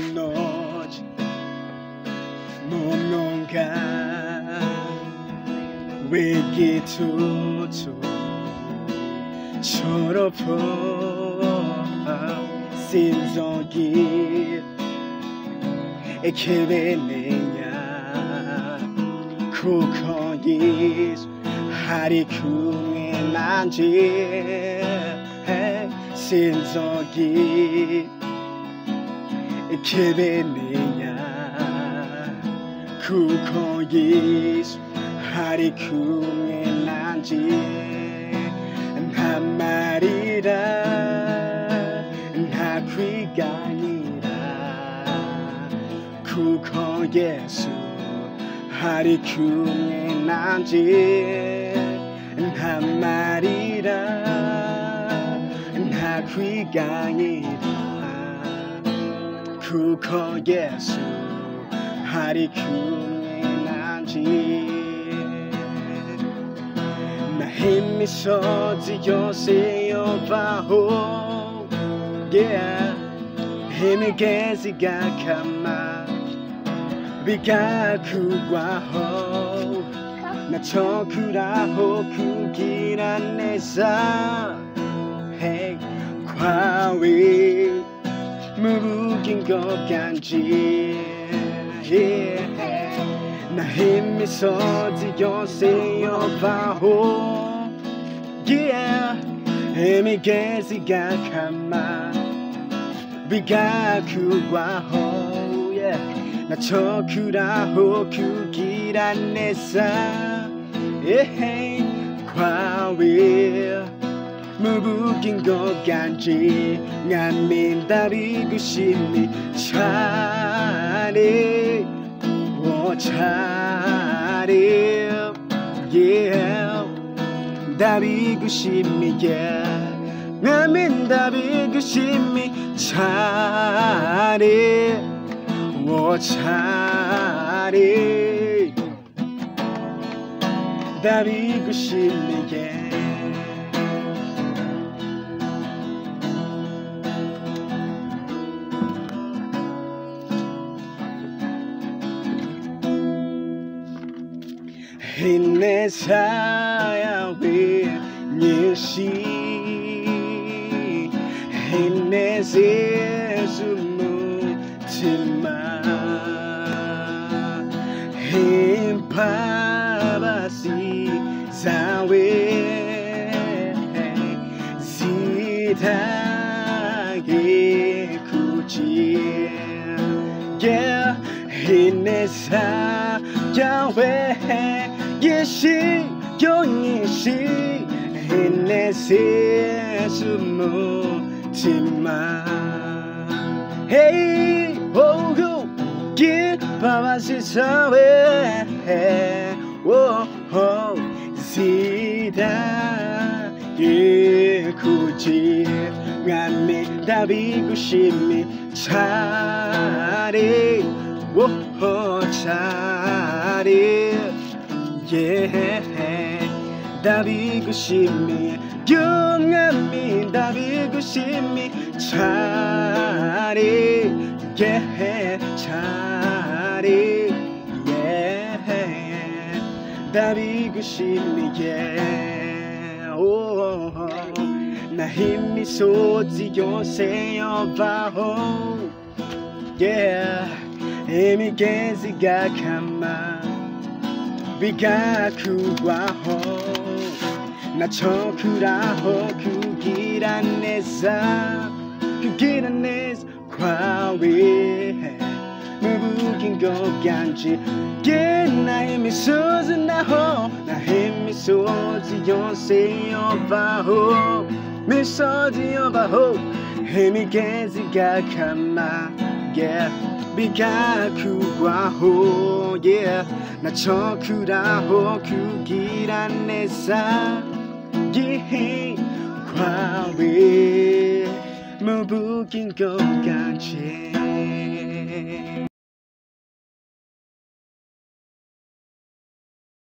Nahonoje mu mwonga w'igitutu c'urupfu, sinzogira ikibimenya, kuko Yesu ari kumwe nanje. Sinzogira ikibimenya, kuko Yesu ari kumwe nanje. Nta marira, nta kwiganyira, kuko Yesu ari kumwe nanje. Nta marira, nta kwiganyira, kuko Yesu ari kumwe nanje. Naho imisozi yose yovaho, yeah, imigezi igakama bigakugwaho, naco kuraho kugira neza, hey, kwawe mu bugingo bwanje. Yeah. Naho imisozi yose yovaho, yeah, imigezi igakama bigakugwaho, yeah, naco kuraho kugira neza, yeah, kwawe mu bugingo bwanje. Mwami ndabigushimiye cane, oh cane, yeah, ndabigushimiye. Mwami ndabigushimiye cane, oh cane, ndabigushimiye. Ineza yawe nyinshi inezeza umutima, imbabazi zawe zitagikuciye. Yeah, ineza yawe nyinshi, yo nyinshi inezeza umutima. Hey, oh, oh, imbabazi zawe, oh, oh, zitagikuciye. Mwami ndabigushimiye cane, oh, oh, cane, yeah, ndabigushimiye. Mwami ndabigushimiye cane, yeah, cane, yeah, ndabigushimiye. Oh, oh, naho imisozi yose yovaho, yeah, imigezi igakama bigakugwaho, naco kuraho kugira neza, kugira neza kwawe mu bugingo bwanje. Naho imisozi, naho naho imisozi yose yovaho, misozi yovaho, imigezi igakama, yeah, bigakugwaho, yeah, naco kuraho kugira neza gihe kwawe. Mu bugingo bwanje.